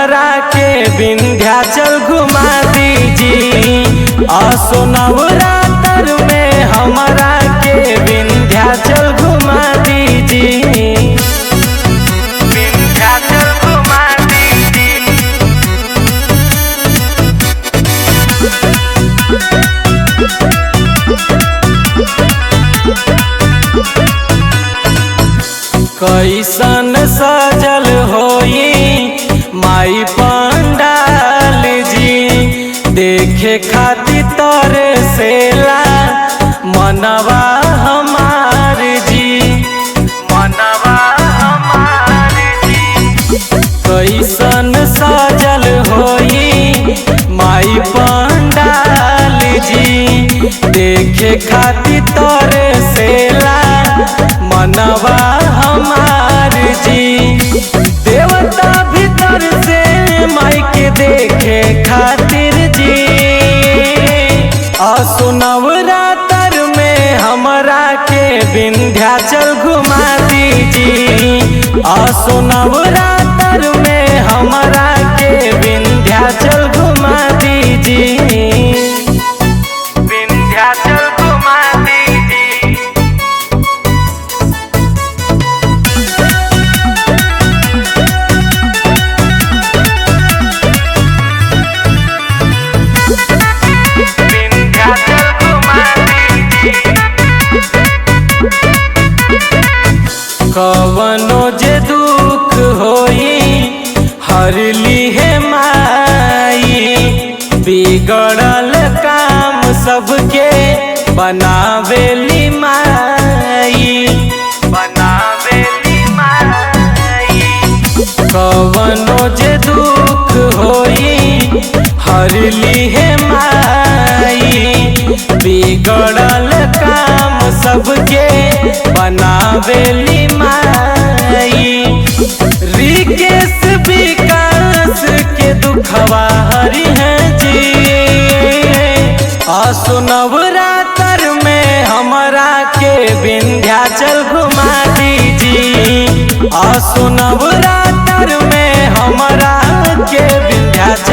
हमरा के विंध्याचल घुमा दीजी। असो नवरात्र में हमरा के विंध्याचल घुमा दीजी। विंध्याचल घुमा दीजी। कैसन सजल होई माई पंडाल जी, देखे खातिर तरसेला मनवा हमार जी, मनवा हमार जी। कैसन सजल होई माई पंडाल जी, देखे खातिर तरसेला मनवा हमार जी। देवता भीतर से माई के देखे खातिर जी। असो नवरात्र में हमरा के विंध्याचल घुमा दीजी। असो नवरात्र में हमरा के विंध्याचल घुमा दीजी। विंध्याचल घुमा दीजी। विंध्याचल घुमा दीजी। कवनो जे दुख होई हर लीहे माई, बिगड़ल काम सबके बनावेली माई, बनावेली माई। कवनो जे दुख होई हर लीहे माई, बिगड़ल काम सबके बनावेली माई। रिकेश विकास के दुखवा हरि है जी। असो नवरात्र में हमरा के विंध्याचल घुमा दीजी। असो नवरात्र में हमरा के विंध्याचल